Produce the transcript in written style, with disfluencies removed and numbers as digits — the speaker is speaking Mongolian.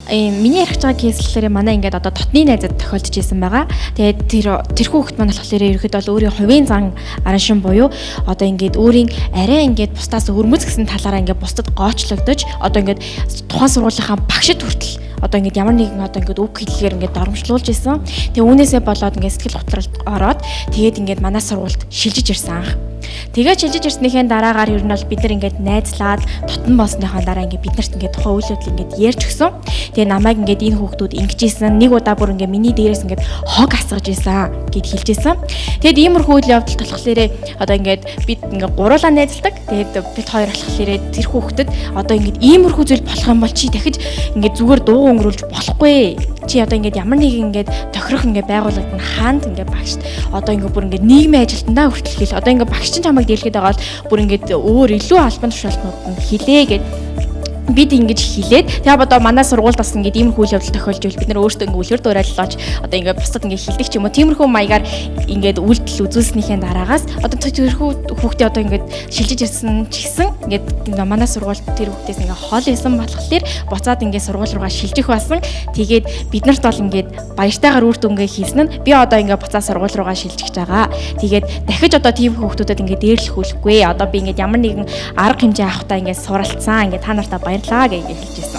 Ийм миний ярих байгаа case болохоор манай ингээд одоо дотны найзад тохиолдож исэн байгаа. Тэгээд тэрхүү хүүхэд маань болохоор ерөөхдөө бол өөрийн хувийн зан араншин буюу одоо ингээд өөрийн арай ингээд бусдаас өвөрмөц гэсэн талаараа ингээд бусдад гоочлогдож, одоо ингээд тухайн сургуулийнхаа багшид хүртэл одоо ингээд ямар нэгэн одоо ингээд үг хэллэгээр ингээд доромжлуулж исэн. Тэгээ үүнээсээ болоод ингээд сэтгэл готролд ороод, тэгээд ингээд манай сургуульд шилжиж ирсэн анх. Тэгээд шилжиж ирснийхээ дараагаар ер нь бол бид нар ингээд найзлаад дотн болсныхоо дараа ингээд бид нарт ингээд тухайн үйл явдал ингээд ярьж өгсөн. Тэгээ намайг ингээд энэ хүүхдүүд ингэж исэн. Нэг удаа бүр ингээд миний дээрээс ингээд хог асгаж исэн гэд хэлж исэн. Тэгээд иймэрхүү үйл явдал болохоор одоо ингээд бид ингээд гуруулаа найзалдаг. Тэгээд бид хоёр болохоор тэр хүүхдэд одоо ингээд иймэрхүү зүйл болох юм бол чи дахиж ингээд зүгээр дууг өнгөрүүлж болохгүй. Чи одоо ингээд ямар нэгэн ингээд тохирох ингээд байгууллагад нь хаанд ингээд багшд одоо ингээд бүр ингээд нийгмийн ажилтнаа хүртэл хэл. Одоо ингээд багш чинь чамайг дээрлэхэд байгаа бол бүр ингээд өөр илүү албан тушаалтнууд нь хэлээ гэд бид ингэж хэлээд, тэгээ одоо манай сургуульд бас ингээд иймэрхүү үйл явдал тохиолж ивэл бид нар өөрсдөө ингээд үлгэр дуурайлж, одоо ингээд бусдад ингээд хэлдэг ч юм уу, тиймэрхүү маягаар ингээд үйлдэл үзүүлснийхээ дараагаас одоо тэрхүү хүүхдээ одоо ингээд шилжиж ирсэн ч гэсэн ингээд манай сургуульд тэр хүүхдээс ингээд хол исэн болохоор буцаад ингээд сургууль руугаа шилжих болсон. Тэгээд бид нарт бол ингээд баяртайгаар үр дүнгээ хийсэн нь би одоо ингээд буцаад сургууль руугаа шилжиж байгаа. Тэгээд дахиж одоо тийм хүүхдүүдэд ингээд дээрлэх үлэхгүй. Одоо би ингээд ямар нэгэн арга хэмжээ авахдаа ингээд суралцсан. Ингээд та нартаа баярлаа гэж хэлж байсан.